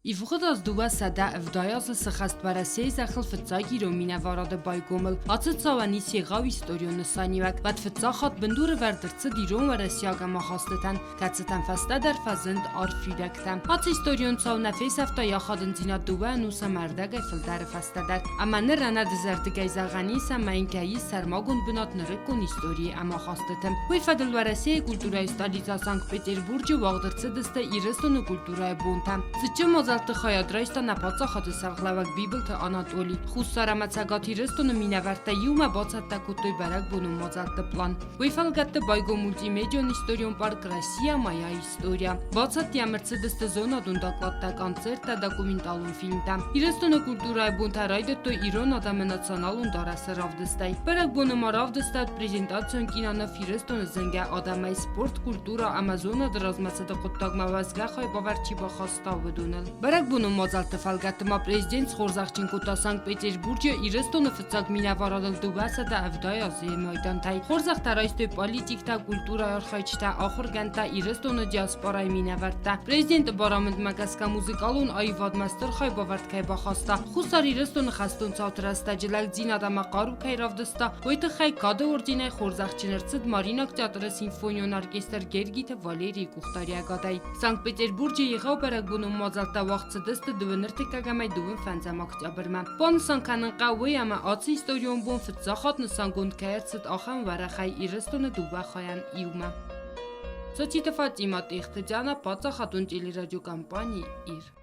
Ивгъуыд аз 270 азы сыхӕст Уӕрӕсейы зӕххыл фыццаг ирон минӕварады байгомыл. Ацы цауӕн ис егъау историон нысаниуӕг. Уӕд фыццаг хатт бындурӕвӕрд ӕрцыд ирон-уӕрӕсейаг ӕмахастытӕн, кӕцытӕн фӕстӕдӕр фӕзынд арф уидӕгтӕ. Ацы историон цау нӕ фесӕфта йӕ ахадындзинад дыууӕ ӕнус ӕмӕ ӕрдӕгӕй фылдӕры фӕстӕдӕр. Ӕмӕ ныр ӕнӕдызӕрдыгӕй зӕгъӕн ис, ӕмӕ йын кӕй ис сӕрмагонд бынат нырыккон историйы ӕмахастыты. Уый фӕдыл Уӕрӕсейы культурӕйы столицӕ Санкт-Петербурджы уагъд ӕрцыдысты Ирыстоны культурӕйы бонтӕ. Цытджын мадзӕлтты хайад райста нӕ паддзахады сӕргълӕууӕг Бибылты Анатоли. Хуссар ӕмӕ Цӕгат Ирыстоны минӕвӕрттӕ иумӕ бацӕттӕ кодтой бӕрӕгбонон мадзӕлтты пълан. Уый фӕлгӕтты байгом мультимедион историон парк «Россия. Моя история». Бацӕттӕ йӕм ӕрцыдысты зонадон докладтӕ, концерттӕ, документалон фильмтӕ. Ирыстоны культурӕйы бонтӕ райдыдтой ирон адӕмы националон дарӕсы равдыстӕй. Бӕрӕгбоны ма равдыстад презентацион киноныв Ирыстоны зынгӕ адӕмӕй спорт, культурӕ ӕмӕ зонады размӕцыды хъуыддагмӕ уӕзгӕ хайбавӕрд чи бахаста, уыдоныл. Бӕрӕгбонон мадзӕлтты фӕлгӕтты ма президент схорзӕхджын кодта Санкт-Петербурджы Ирыстоны фыццаг минӕварадыл 270 азы майдантӕй. Хорзӕхтӕ райстой политиктӕ, культурӕйы архайджытӕ, ахуыргӕндтӕ, Ирыстоны диаспорайы минӕвӕрттӕ. Президенты барамындмӕ гӕсгӕ музыкалон аивадмӕ стыр хайбавӕрд кӕй бахаста, Хуссар Ирыстоны хӕстон цауты рӕстӕджы лӕгдзинад ӕмӕ хъару кӕй равдыста, уый тыххӕй кады орденӕй хорзӕхджын ӕрцыд Маринаг театры симфонион оркестр Гергиты Валерийы къухдариӕгадӕй. Санкт-Петербурджы егъау бӕрӕгбонон мадзӕлттӕ уагъд цыдысты дыууын ӕртыккӕгӕмӕй дыууын фӕндзӕм октябрмӕ. Банысан кӕнын хъӕуы уый, ӕмӕ ацы историон бон фыццаг хатт нысангонд кӕй ӕрцыд ахӕм уӕрӕхӕй Ирыстоны дыууӕ хайӕн иумӕ. Цоциты Фатимӕ, Тъехты Диана, паддзахадон телерадиокомпани «Ир».